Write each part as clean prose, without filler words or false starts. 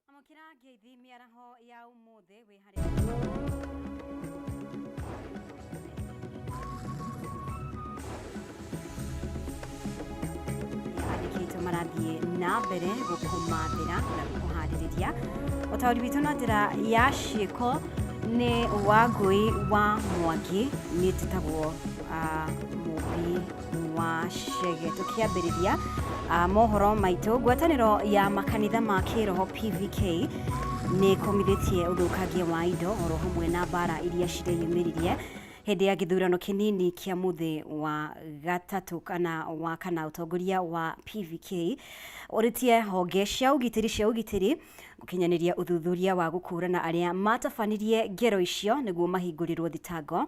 Amũkĩra ngeithi mĩaraho ya ũmũthĩ wĩ harĩ andĩkĩtwo marathiĩ na mbere gũkũmathĩra na gũkũharĩrĩria ũtaũri witũ na njĩra ya ciĩko nĩ Wangũi wa Mwangi. Niĩ njĩtagwo Mũmbi wa Chege. Tũkĩambĩrĩria mohoro maitũ, ngwatanĩro ya makanitha ma kĩroho PVK nĩ kũmithĩtie ũthũkangia wa indo oro hamwe na mbara iria cireyumĩririe hĩndĩ ya gĩthurano kĩnini kĩa mũthĩ wa gatatũ kana wa kana. Ũtongoria wa PVK ũrĩtie honge cia ũgitĩri cia ũgitĩri gũkinyanĩria ũthuthuria wa gũkũrana arĩa matabanirie ngero icio nĩguo mahingũrĩrwo thitango,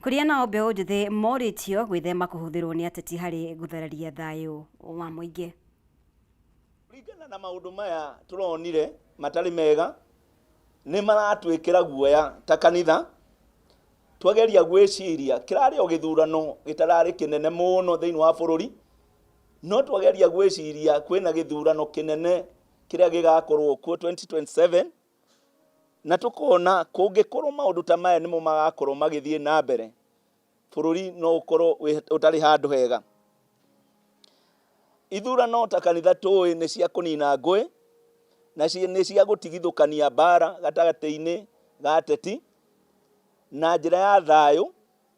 kũrĩa nao mbeũ njĩthĩ morĩtio gwĩthema kũhũthĩrwo nĩ ateti harĩ gũthararia thayũ wa mũingĩ. Kũringana na maũndũ maya tũronire matarĩ mega, nĩ maratwĩkĩra guoya ta kanitha. Twageria gwĩciria kĩrarĩ o gĩthurano gĩtararĩ kĩnene mũno thĩinĩ wa bũrũri, no twageria gwĩciria kwĩna gĩthurano kĩnene kĩrĩa gĩgakorwo kuo 2027, na tũkona kũngĩkorwo maũndũ ta maya nĩmo magakorwo magĩthiĩ na mbere, bũrũri no ũkorwo ũtarĩ handũ hega. Ithurano ta kanitha tũĩ nĩ cia kũnina ngũĩ na nĩ cia gũtigithũkania mbara gatagatĩ-inĩ ga ateti na njĩra ya thayũ,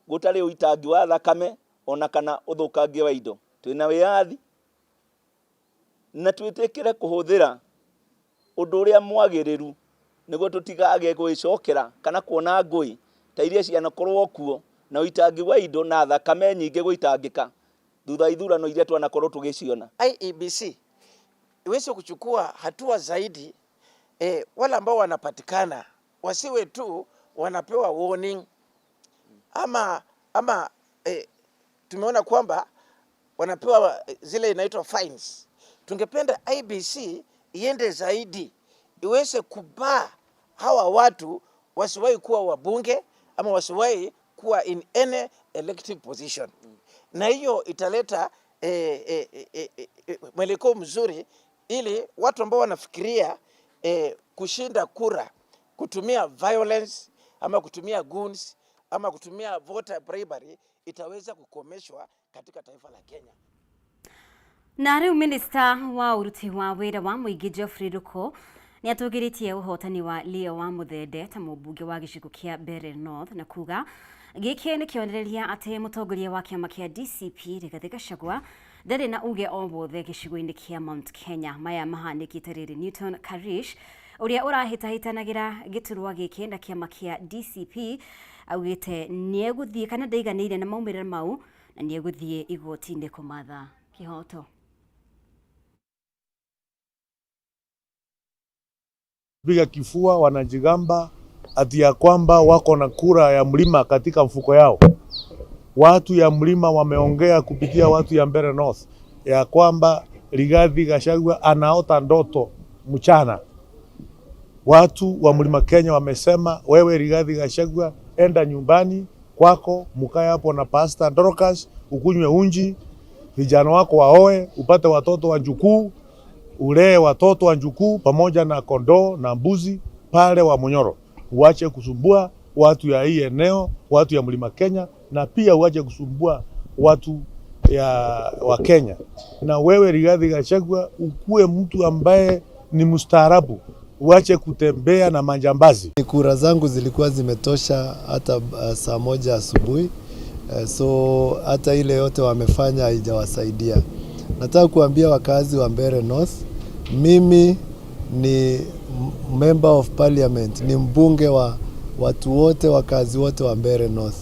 gũtarĩ ũitangi wa thakame ona kana ũthũkangia wa indo. Twĩna wĩyathi na twĩtĩkĩre kũhũthĩra ũndũ ũrĩa mwagĩrĩru nĩguo tũtikage gwĩcokera kana kuona ngũĩ ta iria cianakorwo kuo na ũitangi wa indo na thakame nyingĩ gũitangĩka thutha wa ithurano iria twanakorwo tũgĩciona. IEBC iweze kuchukua hatua zaidi, wale ambao wanapatikana wasiwe tu wanapewa warning ama tumeona kwamba wanapewa zile inaitwa fines. Tungependa IEBC iende zaidi, iweze kubar hawa watu wasiwahi kuwa wabunge ama wasiwahi kuwa in any elective position, na hiyo italeta mwelekeo mzuri ili watu ambao wanafikiria kushinda kura kutumia violence ama kutumia goons ama kutumia voter bribery itaweza kukomeshwa katika taifa la Kenya. Na rĩu minista wa ũruti wa wĩra wa mũingĩ Geoffrey Ruku nĩ atũgĩrĩtie ũhotani wa Leo wa Muthende ta mũmbunge wa gĩcigo kĩa Mbeere North na kuga gĩkĩ nĩ kĩonereria atĩ mũtongoria wa kĩama kĩa DCP Rigathĩ Gachagua ndarĩ na uge o wothe gĩcigo-inĩ kĩa Mount Kenya. Maya mahanĩkĩte rĩrĩ Newton Karish ũrĩa ũrahĩtahĩtanagĩra gĩturwa gĩkĩ na kĩama kĩa DCP augĩte nĩegũthiĩ kana ndaiganĩire na maumĩrĩra mau na nĩegũthiĩ igoti-inĩ kũmatha kĩhoto. Piga kifua, wanajigamba ati ya kwamba wako na kura ya mlima katika mfuko yao. Watu ya mlima wameongea kupitia watu ya Mbeere North ya kwamba Rigathi Gachagua anaota ndoto mchana. Watu wa mlima Kenya wamesema, wewe Rigathi Gachagua, enda nyumbani kwako, mukae hapo na Pastor Dorcas, ukunywe unji, vijana wako waoe, upate watoto wa njukuu, ulee watoto wa njukuu pamoja na kondoo na mbuzi pale wa Munyoro. Uache kusumbua watu ya hii eneo, watu ya mlima Kenya, na pia uache kusumbua watu ya wa Kenya. Na wewe Rigathi Gachagua ukuwe mtu ambaye ni mstaarabu, uache kutembea na majambazi. Kura zangu zilikuwa zimetosha hata saa 1 asubuhi, so hata ile yote wamefanya haijawasaidia. Nataka kuambia wakazi wa Mbeere North, mimi ni member of parliament, ni mbunge wa watu wote, wakazi wote wa Mbeere North,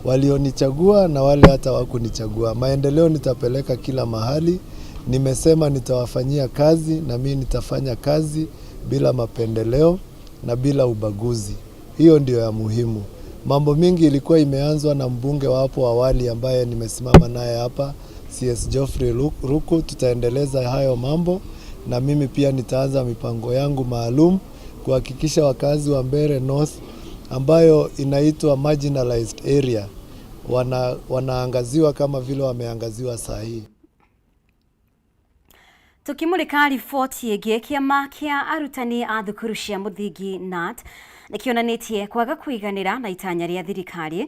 walionichagua na wale hata wakunichagua. Maendeleo nitapeleka kila mahali. Nimesema nitawafanyia kazi na mimi nitafanya kazi bila mapendeleo na bila ubaguzi. Hiyo ndio ya muhimu. Mambo mingi ilikuwa imeanzwa na mbunge wa hapo awali ambaye nimesimama naye hapa, CS Geoffrey Ruku. Tutaendeleza hayo mambo na mimi pia nitaanza mipango yangu maalum kuhakikisha wakazi wa Mbeere North ambayo inaitwa marginalized area wanaangaziwa kama vile wameangaziwa saa hii. Tukimulika riboti ĩngĩ, kĩama kĩa arutani a thukuru cia mũthingi KNUT nĩkĩonanĩtie kwaga kũiganĩra na itanya rĩa thirikari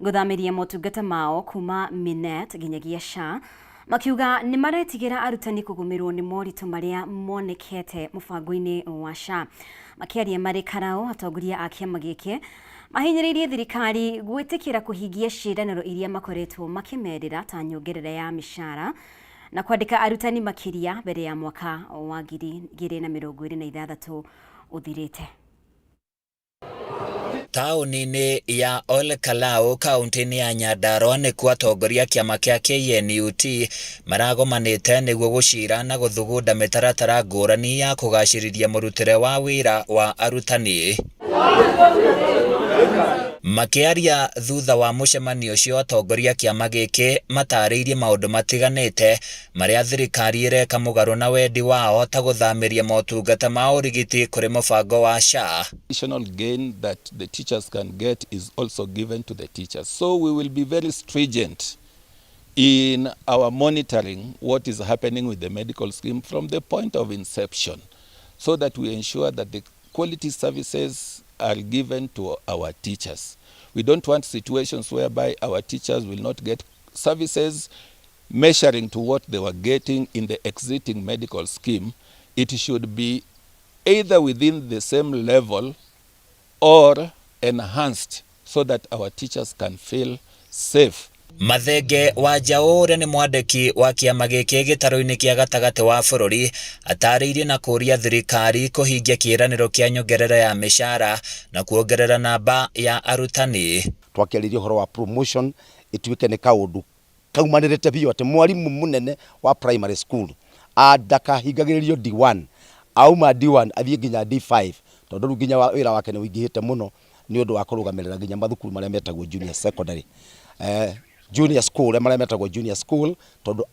gũthamĩria motungata mao kuma Minet nginyagia SHA, makiuga nĩ maretigĩra arutani kũgũmĩrwo nĩ moritũ marĩa monekete mũbango-inĩ wa SHA. Makĩaria marĩ Karau, atongoria a kĩama gĩkĩ mahinyĩrĩirie thirikari gwĩtĩkĩra kũhingia ciĩranĩro iria makoretwo makĩmerĩra ta nyongerera ya mĩcara na kwandĩka arutani makĩria mbere ya mwaka wa 2026 ũthirĩte. Taũni-inĩ ya Ol Kalou kaunti-inĩ ya Nyandarua nĩkuo atongoria kĩama kĩa KNUT maragomanĩte nĩguo gũcira na gũthugunda mĩtaratara ngũrani ya kũgacĩrithia mũrutĩre wa wĩra wa arutani. Makĩaria thutha wa mũcemanio ũcio, atongoria kĩama gĩkĩ matarĩirie maũndũ matiganĩte marĩa thirikari ĩreka mũgarũ na wendi wao ta gũthamĩria motungata ma ũrigiti kũrĩ mũbango wa SHA. Additional gain that the teachers can get is also given to the teachers. So we will be very stringent in our monitoring what is happening with the medical scheme from the point of inception, so that we ensure that the quality services are given to our teachers. We don't want situations whereby our teachers will not get services measuring to what they were getting in the existing medical scheme. It should be either within the same level or enhanced so that our teachers can feel safe. Mathenge wa Njaũ ũrĩa nĩ mwandĩki wa kĩama gĩkĩ gĩtarũ-inĩ kĩa gatagatĩ wa bũrũri atarĩirie na kũũria thirikari kũhingia kĩĩranĩro kĩa nyongerera ya mĩcara na kuongerera namba ya arutani. Twakĩarĩria ũhoro wa promotion ĩtuĩke nĩ kaũndũ kaumanĩrĩte biũ atĩ mwarimũ mũnene wa primary school ndakahingagĩrĩrio D1, auma D1 athiĩ nginya D5, tondũ rĩu nginya wĩra wake nĩ ũingĩhĩte mũno nĩ ũndũ wa kũrũgamĩrĩra nginya mathukuru marĩa metagwo junior secondary, junior school, marĩa metagwo junior school, tondũ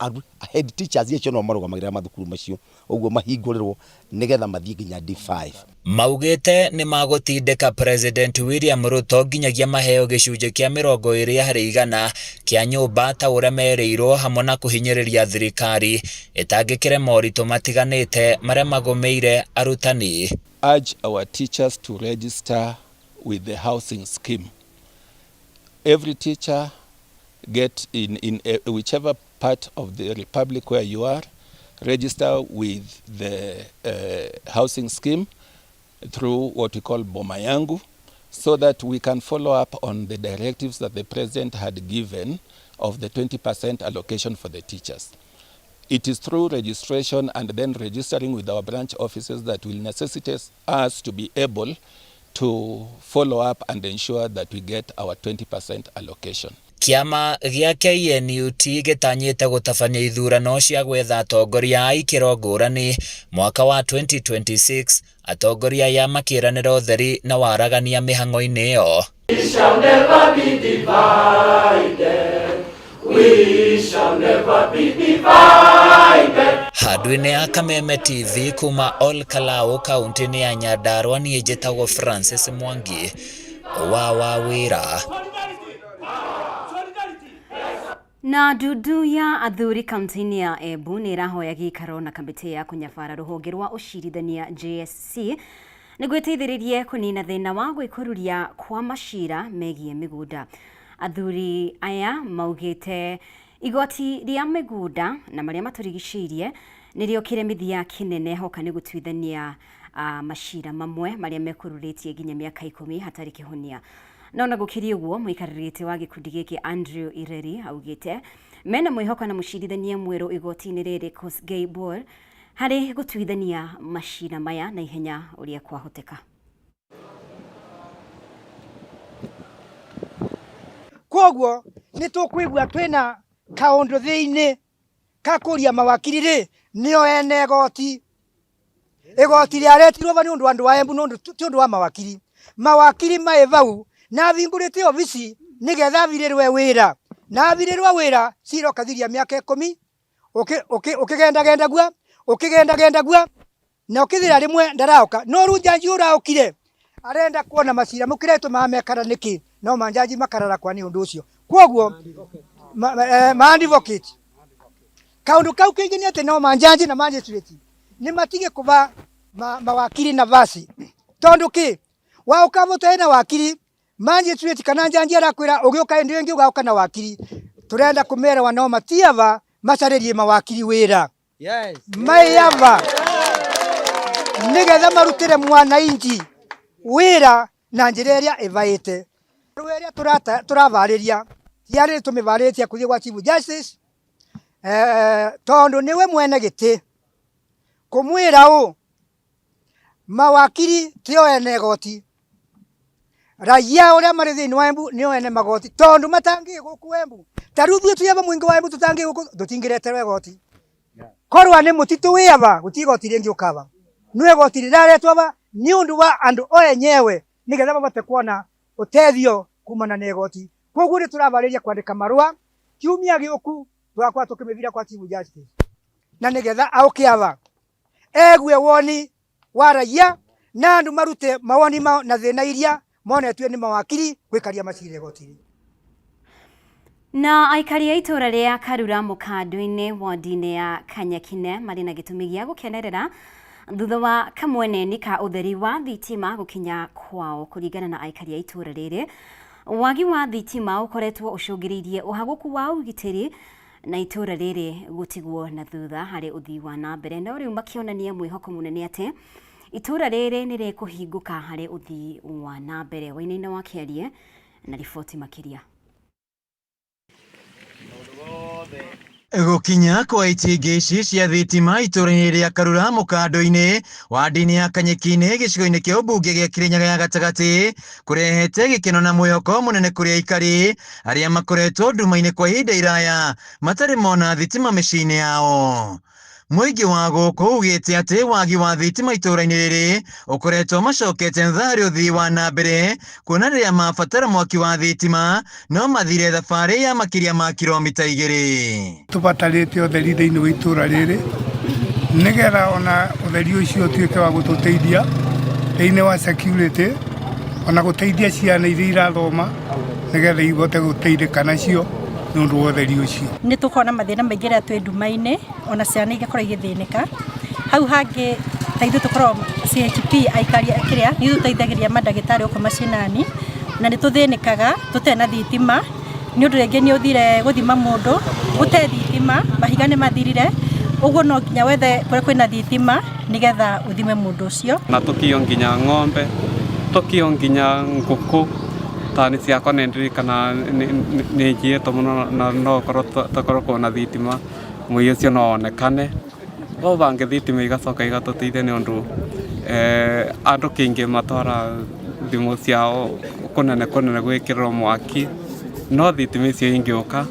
head teachers acio no marũgamagĩrĩra mathukuru macio, ũguo mahingũrĩrwo nĩgetha mathiĩ nginya D5. Maugĩte nĩ magũtindĩka President William Ruto nginyagia maheo gĩcunjĩ kĩa 20% kĩa nyũmba ta ũrĩa merĩirwo, hamwe na kũhinyĩrĩria thirikari ĩtangĩkĩre moritũ matiganĩte marĩa magũmĩire arutani. Urge our teachers to register with the housing scheme. Every teacher get in whichever part of the republic where you are, register with the housing scheme through what we call Boma Yangu, so that we can follow up on the directives that the president had given of the 20% allocation for the teachers. It is through registration and then registering with our branch offices that will necessitate us to be able to follow up and ensure that we get our 20% allocation. Kĩama gĩa KNUT gĩtanyĩte gũtabania ithurano cia gwetha atongoria a ikĩro ngũrani mwaka wa 2026, atongoria aya makĩranĩra ũtheri na waragania mĩhang'o-inĩ ĩyo. We shall never be divided. We shall never be divided. Handũ-inĩ ya Kameme TV kuma Ol Kalou kaunti-inĩ ya Nyandarua, niĩ njĩtagwo Francis Mwangi wa wĩra. Na ndundu ya athuri kaunti-inĩ ya Embu nĩ ĩrahoya gĩikaro na kamĩtĩ ya kũnyabara rũhonge rwa ũcirithania JSC nĩguo ĩteithĩrĩrie kũnina thĩna wa gwĩkururia kwa macira megiĩ mĩgũnda. Athuri aya maugĩte igoti rĩa mĩgũnda na marĩa matũrigicĩirie nĩrĩo kĩremithia kĩnene hoka nĩ gũtuithania macira mamwe marĩa mekururĩtie nginya mĩaka 10 hatarĩ kĩhonia. No na gũkĩrĩ ũguo, mũikarĩri wa gĩkundi gĩkĩ Andrew Ireri augĩte mena mwĩhoko na mũcirithania mwerũ igoti-inĩ rĩrĩ Kosgei Bor harĩ gũtuithania macira maya na ihenya ũrĩa kwahoteka. Koguo nĩ tũkwĩgua twĩna kaũndũ thĩinĩ ka kũria mawakiri rĩ nĩo ene igoti. Igoti rĩaretirwo va nĩ ũndũ wa andũ a Embu, ti ũndũ wa mawakiri. Mawakiri maĩ vau na avingũrĩte obici nĩgetha athirĩrwe wĩra, na athirĩrwo wĩra cira ũkathiria mĩaka 10 ũkĩgendagenda gua Ũkĩgendagenda gua na ũkĩthira rĩmwe ndaraũka, no rĩu njanji ũraũkire arenda kuona macira mũkĩretwo mekara nĩkĩ, no manjanji makarara kwa nĩ ũndũ ũcio. Kwoguo ma advocate kaundu kau kĩngĩ nĩ atĩ no manjanji na magistrate nĩ matige kũba mawakiri nafasi, tondu kĩ waũka ũtarĩ na wakiri, magistrate kana njanji arakwĩra ũgĩũka hĩndĩ ĩngĩ ũgaũka na wakiri. Tũrenda kũmera no matiava macarĩrie mawakiri wĩra maiava nĩgetha marutĩre mwananchi wĩra na njĩra ĩrĩa ĩbaĩte. Rĩu ĩrĩa tũrabarĩria tiarĩ tũmĩbarĩtie kũthiĩ gwa Chief Justice, tondũ nĩwe mwene gĩtĩ kũmwĩra ũũ mawakiri tio ene igoti, raia ũrĩa marĩ thĩinĩ wa Embu nĩo ene magoti, tondũ matangĩ gũkũ Embu ta rĩu ithuĩ twĩ aba mũingĩ wa Embu tũtangĩ gũkũ tũtingĩreterwo igoti. Korwa nĩ mũtitũ wĩ aba gũtirĩ igoti rĩngĩ ũkaba, no igoti rĩraretwo aba nĩ ũndũ wa andũ o enyewe nĩgetha mabote kuona ũteithio kumana na igoti. Koguo nĩ tũrabarĩria kwandĩka marũa kiumia gĩũku tũgakorwo tũkĩmĩthira kwa Chief Justice, na nĩgetha aũke aba egue woni wa raia na andũ marute mawoni mao na thĩna iria monetio nĩ mawakiri gwĩkaria macira igoti-inĩ. Na aikari a itũra rĩa Karura mũkando-inĩ wodi-inĩ ya Kanyakine marĩ na gĩtũmi gĩa gũkenerera thutha wa kamweneni ka ũtheri wa thitima gũkinya kwao. Kũringana na aikari a itũra rĩrĩ, wagi wa thitima ũkoretwo ũcũngĩrĩirie ũhagũku wa ũgitĩri na itũra rĩrĩ gũtigwo na thutha harĩ ũthii wa na mbere, no rĩu makĩonania mwĩhoko mũnene atĩ itũra rĩrĩ nĩ rĩkũhingũka harĩ ũthii wa na mbere. Wainaina wa Kĩarie na riboti makĩria. Gũkinya kwa itingĩ ici cia thitima itũra-inĩ rĩa Karura mũkando-inĩ wadi-inĩ ya Kanyeki-inĩ gĩcigo-inĩ kĩa ũmbunge gĩa Kĩrĩnyaga ya gatagatĩ kũrehete gĩkeno na mwĩhoko mũnene kũrĩ aikari arĩa makoretwo nduma-inĩ kwa ihinda iraya matarĩ mona thitima mĩciĩ-inĩ yao. Mũingĩ wa gũkũ ugĩte atĩ wagi wa thitima itũra-inĩ rĩrĩ ũkoretwo macokete thutha harĩ ũthii wa na mbere, kuona rĩrĩa mabatara mwaki wa thitima no mathire thabarĩ ya makĩria ma kilomita 2. Tũbatarĩte ũtheri thĩinĩ wa itũra rĩrĩ nĩgetha ona ũtheri ũcio ũtuĩke wa gũtũteithia thĩinĩ wa security, ona gũteithia ciana iria irathoma nĩgetha ihote gũteithĩka nacio nĩ ũndũ wa ũtheri ũcio. Nĩ tũkoragwo na mathĩna maingĩ rĩrĩa twĩ nduma-inĩ, ona ciana igakorwo igĩthĩnĩka. Hau hangĩ ta ithuĩ tũkoragwo CHP aikari kĩrĩa nĩ tũteithagĩrĩria mandagĩtarĩ gũkũ macinani, na nĩ tũthĩnĩkaga tũtarĩ na thitima nĩ ũndũ rĩngĩ nĩ ũthire gũthima mũndũ gũtarĩ thitima, mahiga nĩ mathirire, ũguo no nginya wethe kũrĩa kwĩna thitima nĩgetha ũthime mũndũ ũcio. Na tũkio nginya ng'ombe, tũkio nginya ngũkũ, ta nĩ ciakwa nĩ ndirikana nĩ njiĩtwo mũno na no ũkorwo tũkorwo kuona thitima mũiyo ũcio no wonekane. Vau vangĩ thitima igacoka igatũteithia nĩ ũndũ andũ kĩingĩ matwara thimũ ciao kũnene kũnene gwĩkĩrĩrwo mwaki, no thitima icio ingĩũka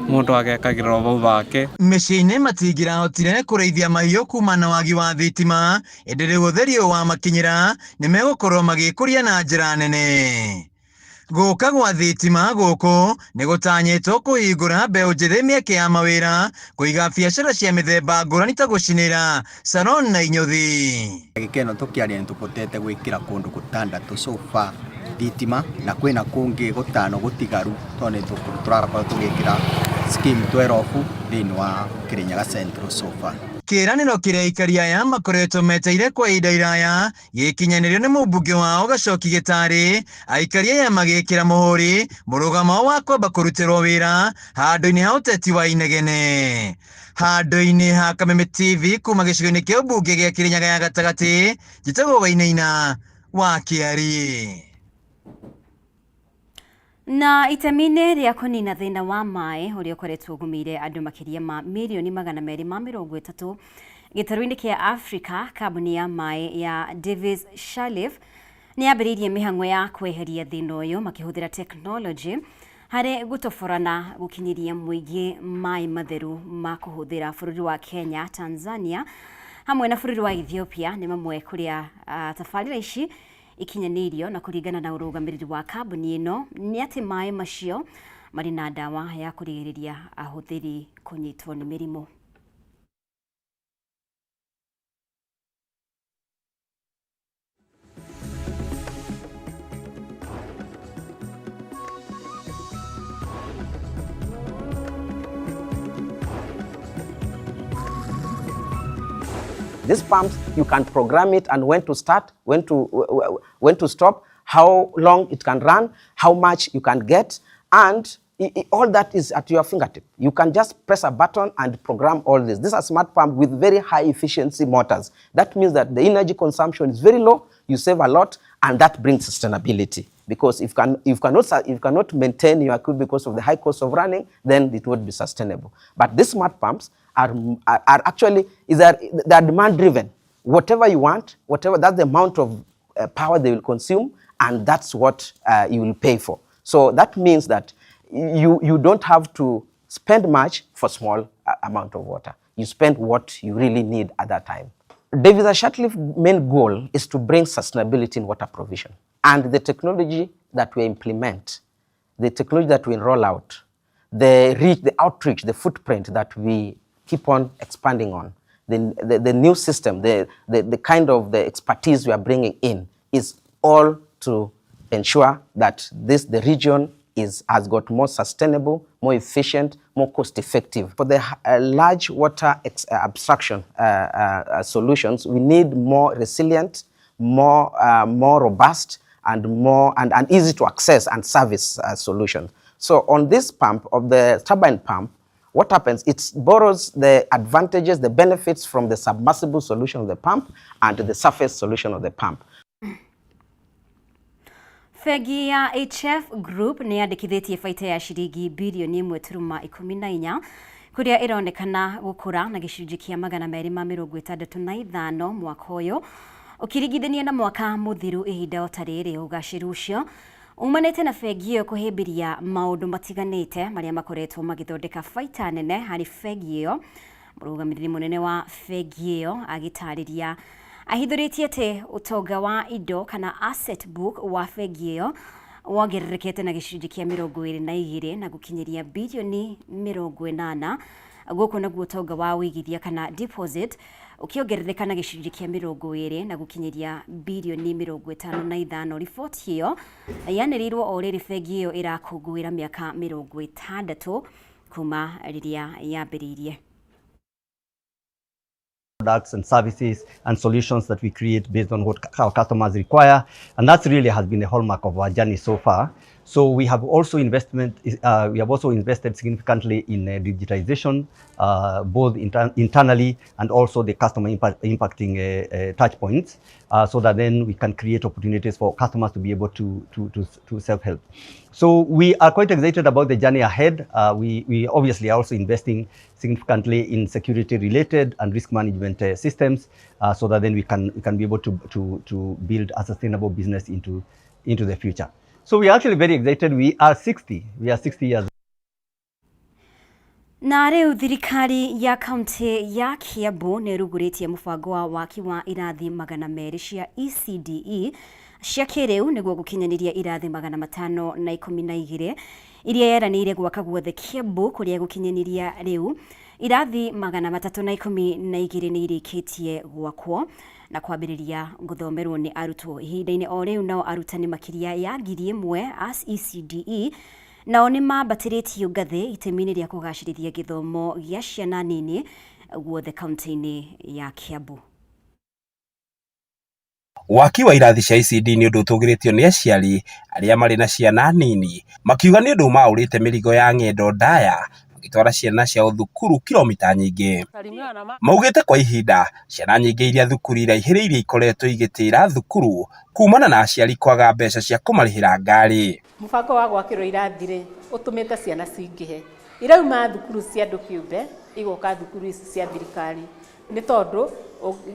mũndũ agekagĩrĩrwo vau vake. Mĩciĩ-inĩ matingĩrahotire kũrĩithia mahiũ kuma na wagi wa thitima, ĩndĩ rĩu ũtheri ũyũ wamakinyĩra nĩ megũkorwo magĩkũria na njĩra nene. Gũka gwa thitima gũkũ nĩ gũtanyĩtwo kũhingũra mbeũ njĩthĩ mĩeke ya mawĩra, kũiga biacara cia mĩthemba ngũrani ta gũcinĩra, salon na inyũthi. Gĩkeno tũkĩaria nĩ tũbotete gwĩkĩra kũndũ gũtandatũ so far thitima, na kwĩna kũngĩ gũtano gũtigaru tondũ nĩ tũrakorwo tũgĩkĩra scheme 12 thĩinĩ wa Kĩrĩnyaga Central so far. Kĩĩranĩro kĩrĩa aikari aya makoretwo meteire kwa ihinda iraya gĩkinyanĩrio nĩ mũmbunge wao Gacoki Gĩtarĩ, aikari aya magĩkĩra mũhũri mũrũgamo wa kwamba kũrutĩrwo wĩra handũ-inĩ ha ũteti wa inegene. Handũ-inĩ ha Kameme TV kuma gĩcigo-inĩ kĩa ũmbunge gĩa Kĩrĩnyaga ya gatagatĩ, njĩtagwo Wainaina wa Kĩari. Na itemi-inĩ rĩa kũnina thĩna wa maĩ ũrĩa ũkoretwo ũgũmĩire andũ makĩria ma mirioni 230 gĩtarũ-inĩ kĩa Afrika, kambuni ya maĩ ya Davis Shalif nĩ yambĩrĩirie mĩhang'o ya kweheria thĩna ũyũ makĩhũthĩra tekinoronjĩ harĩ gũtoborana gũkinyĩria mũingĩ maĩ matheru ma kũhũthĩra. Bũrũri wa Kenya, Tanzania hamwe na bũrũri wa Ethiopia nĩ mamwe kũrĩa tabarĩra ici ikinyanĩirio, na kũringana na ũrũgamĩrĩri wa kambuni ĩno nĩ atĩ maĩ macio marĩ na ndawa ya kũrigĩrĩria ahũthĩri kũnyitwo nĩ mĩrimũ. These pumps, you can program it and when to start, when to stop, how long it can run, how much you can get, and all that is at your fingertip. You can just press a button and program all this. These are smart pump with very high efficiency motors. That means that the energy consumption is very low, you save a lot, and that brings sustainability. Because if you cannot maintain your equipment because of the high cost of running, then it won't be sustainable. But these smart pumps are actually, is that they are demand driven. Whatever you want, whatever, that's the amount of power they will consume, and that's what you will pay for. So that means that you don't have to spend much for small amount of water. You spend what you really need at that time. Davis Shirtliff main goal is to bring sustainability in water provision. And the technology that we implement, the technology that we roll out, the reach, the outreach, the footprint that we keep on expanding on, the new system, the kind of the expertise we are bringing in is all to ensure that the region has got more sustainable, more efficient, more cost effective. For the large water abstraction solutions, we need more resilient, more robust, and more and easy to access and service solutions. So on this pump, of the turbine pump, what happens? It borrows the advantages, the benefits from the submersible solution of the pump and the surface solution of the pump. Bengi ya HF Group nĩ yandĩkithĩtie baita ya ciringi birioni 1.14 kũrĩa ĩronekana gũkũra na gĩcunjĩ kĩa 265 mwaka ũyũ ũkĩringithania na mwaka mũthiru ihinda o ta rĩrĩ. Ũgacĩru ũcio umanĩte na bengi ĩyo kũhĩmbĩria maũndũ matiganĩte marĩa makoretwo magĩthondeka baita nene harĩ bengi ĩyo. Mũrũgamĩrĩri mũnene wa bengi ĩyo agĩtarĩria ahithũrĩtie atĩ ũtonga wa indo kana asset book wa bengi ĩyo wongererekete na gĩcunjĩ kĩa 22 na gũkinyĩria birioni 80. Gũkũ naguo ũtonga wa ũigithia kana deposit ũkĩongerereka na gĩcunjĩ kĩa 20 na gũkinyĩria birioni 55. Riboti ĩyo yanĩrĩirwo o rĩrĩ bengi ĩyo ĩrakũngũĩra mĩaka 60 kuma rĩrĩa yambĩrĩirie. Products and services and solutions that we create based on what our customers require. And that really has been the hallmark of our journey so far. So we have also invested significantly in digitization, both internally and also the customer impacting touch points, so that then we can create opportunities for customers to be able to self-help. So we are quite excited about the journey ahead. We obviously are also investing significantly in security-related and risk management systems, so that then we can be able to build a sustainable business into the future. So we are actually very excited. We are 60. We are 60 years Na rĩu thirikari ya kaunti ya Kiambu nĩ ĩrugũrĩtie mũbango wa waki wa irathi 200 cia ECDE cia kĩrĩu nĩguo gũkinyanĩria irathi 512 iria yeranĩire gwaka guothe Kiambu, kũrĩa gũkinyanĩria rĩu irathi 312 nĩ irĩkĩtie gwakwo na kwambĩrĩria gũthomerwo nĩ arutwo ihinda-inĩ o rĩu. Nao arutani makĩria ya 1000 a ECDE nao nĩ mambatĩrĩtio ngathĩ itemi-inĩ rĩa kũgacĩrithia gĩthomo gĩa ciana nini guothe kaunti-inĩ ya Kiambu. Waki wa irathi cia ECD nĩ ũndũ ũtũgĩrĩtio nĩ aciari arĩa marĩ na ciana nini, makiuga nĩ ũndũ maũrĩte mĩrigo ya ng'endo ndaya magĩtwara ciana ciao thukuru kilomita nyingĩ. Maugĩte kwa ihinda ciana nyingĩ iria thukuru iraihĩrĩirie ikoretwo igĩtĩra thukuru kumana na aciari kwaga mbeca cia kũmarĩhĩra ngari. Mũbango wa gwakĩrwo irathi rĩ, ũtũmĩte ciana cingĩhe, irauma thukuru cia andũ kĩũmbe igoka thukuru ici cia thirikari, nĩ tondũ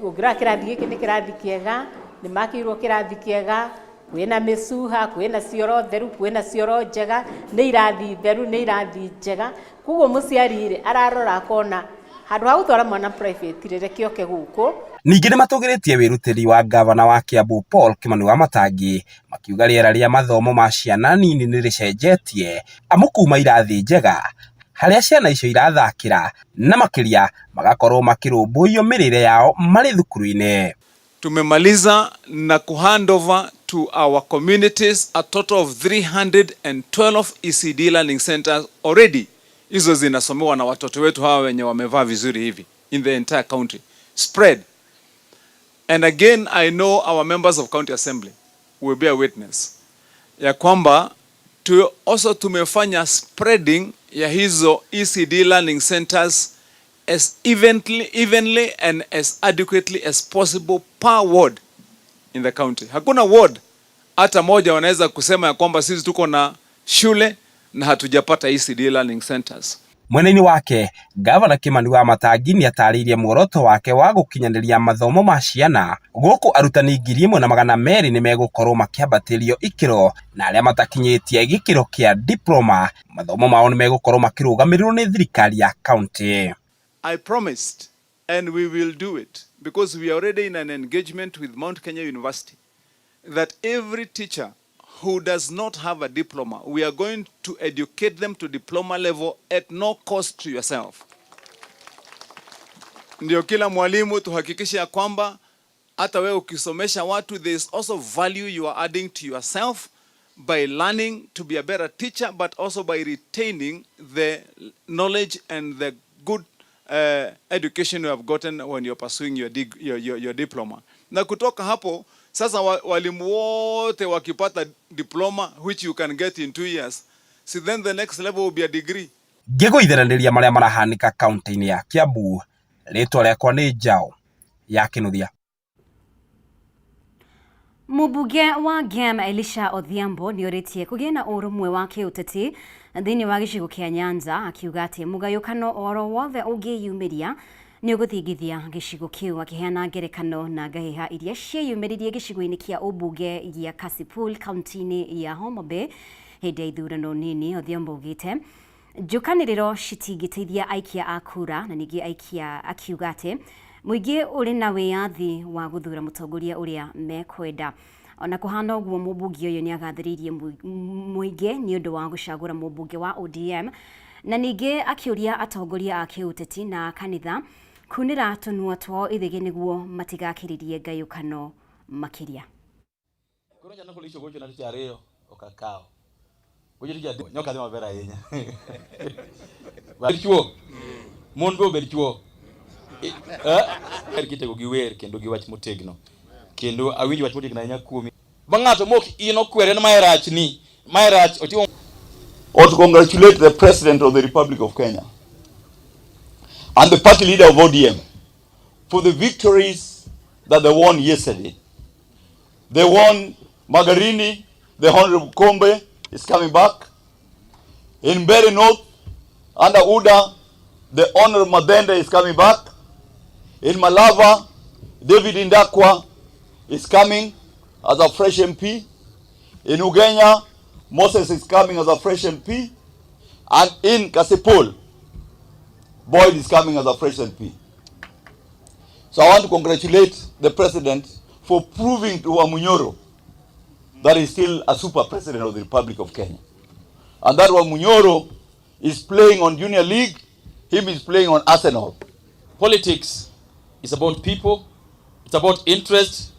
ũngĩrora kĩrathi gĩkĩ nĩ kĩrathi kĩega, nĩ makĩirwo kĩrathi kĩega, kwĩna mĩcuha, kwĩna cioro theru, kwĩna cioro njega, nĩ irathi theru, nĩ irathi njega. Koguo mũciari rĩ, ararora akona handũ ha gũtwara mwana private rĩ, reke oke gũkũ. Ningĩ nĩ matũgĩrĩtie wĩrutĩri wa ngavana wa Kiambu Paul Kimani Wamatangi, makiuga rĩera rĩa mathomo ma ciana nini nĩ rĩcenjetie amu kuma irathi njega harĩa ciana icio irathakĩra na makĩria magakorwo makĩrũmbũiyo mĩrĩre yao marĩ thukuru-inĩ. Tumemaliza na kuhandover to our communities a total of 312 ECD learning centers already. Hizo zinasomewa na watoto wetu hawa wenye wamevaa vizuri hivi in the entire country spread. And again, I know our members of county assembly will bear witness ya kwamba tu also tumefanya spreading ya hizo ECD learning centers as evenly and as adequately as possible per ward in the county. Hakuna ward hata moja wanaweza kusema ya kwamba sisi tuko na shule na hatujapata ECD learning centers. Mwena-inĩ wake, Ngavana Kimani Wamatangi nĩatarĩirie muoroto wake wa gũkinyanĩria mathomo ma ciana gũkũ arutani 1,200 nĩmegũkorwo makĩambatĩrio ikĩro na arĩa matakinyĩtie gĩkĩro kĩa diploma mathomo mao nĩmegũkorwo makĩrũgamĩrĩrwo nĩ thirikari ya kaunti. I promised, and we will do it, because we are already in an engagement with Mount Kenya University, that every teacher who does not have a diploma, we are going to educate them to diploma level at no cost to yourself. Ndio kila mwalimu tuhakikishe ya kwamba hata wewe ukisomesha watu, there is also value you are adding to yourself by learning to be a better teacher, but also by retaining the knowledge and the good education you have gotten when you're pursuing your diploma. Na kutoka hapo sasa walimu wote wakipata diploma, which you can get in 2 years, so then the next level will be a degree. Ngĩgũithanĩrĩria marĩa marahanĩka kaunti-inĩ ya Kiambu, rĩtwa rĩakwa nĩ Njaũ ya Kĩnuthia. Mũmbunge wa Gem Elisha Odhiambo nĩ orĩtie kũgĩe na ũrũmwe wa kĩũteti thĩinĩ wa gĩcigo kĩa Nyanza, akiuga atĩ mũgayũkano oro wothe ũngĩyumĩria nĩ ũgũthingithia gĩcigo kĩu, akĩheana ngerekano na ngahĩha iria cieyumĩririe gĩcigo-inĩ kĩa ũmbunge gĩa Kasipul kaunti-inĩ ya Homa Bay hĩndĩ ya ithurano nini. Odhiambo augĩte njũkanĩrĩro citingĩteithia aikia a kura, na ningĩ aikia akiuga atĩ mũingĩ ũrĩ na wĩyathi wa gũthura mũtongoria ũrĩa mekwenda. Ona kũhana ũguo, mũmbunge ũyũ nĩ agathĩrĩirie mũingĩ nĩ ũndũ wa gũcagũra mũmbunge wa ODM, na ningĩ akĩũria atongoria a kĩũteti na kanitha kunĩra tũnua twao ithĩgĩ nĩguo matigakĩrĩrie ngayũkano makĩria. Koro jana kolisho gocho na tich ariyo ok akawo. Gocho tich adek nyoka dhi maber ahinya. Bed chuo. Mon be obed chuo. Eh? Kitego gi wer kendo gi wach motegno. Kendo awinjo wach motegno ahinya kuomi. Ba ng'ato mok in okwere ni mae rach ni. Mae rach otimo or to congratulate the President of the Republic of Kenya and the party leader of ODM for the victories that they won yesterday. They won Magarini, the Honorable Kombe is coming back. In Mbeere North, under UDA, the Honorable Madende is coming back. In Malava, David Indakwa is coming as a fresh MP. In Ugenya, Moses is coming as a fresh MP. And in Kasipul, Boyd is coming as a fresh MP. So I want to congratulate the president for proving to Wamunyoro that he's still a super president of the Republic of Kenya. And that Wamunyoro is playing on Junior League, him is playing on Arsenal. Politics is about people, it's about interest,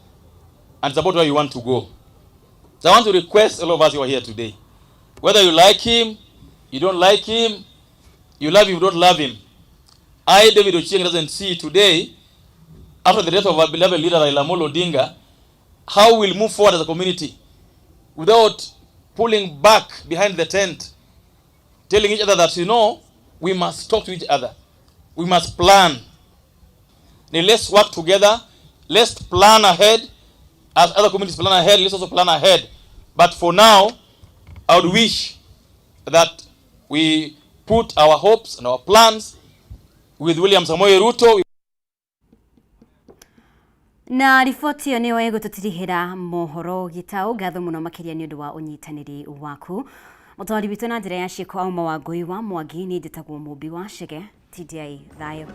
and it's about where you want to go. So I want to request all of us who are here today, whether you like him, you don't like him, you love him, you don't love him. I, David Ochieng, doesn't see today, after the death of our beloved leader Raila Amolo Odinga, how we'll move forward as a community without pulling back behind the tent, telling each other that we must talk to each other. We must plan. Now, let's work together. Let's plan ahead. As other communities plan ahead, let's also plan ahead. But for now, I would wish that we put our hopes and our plans with William Samoei Ruto. Na riboti ĩyo nĩyo ĩgũtũtirihĩra mohoro gĩtaũ. Ngatho mũno makĩria nĩ ũndũ wa ũnyitanĩri waku. Mũtwari witũ na njĩra ya ciĩko auma wa Ngũi wa Mwangi, nĩ njĩtagwo Mũmbi wa Chege. Tindiai thayũ.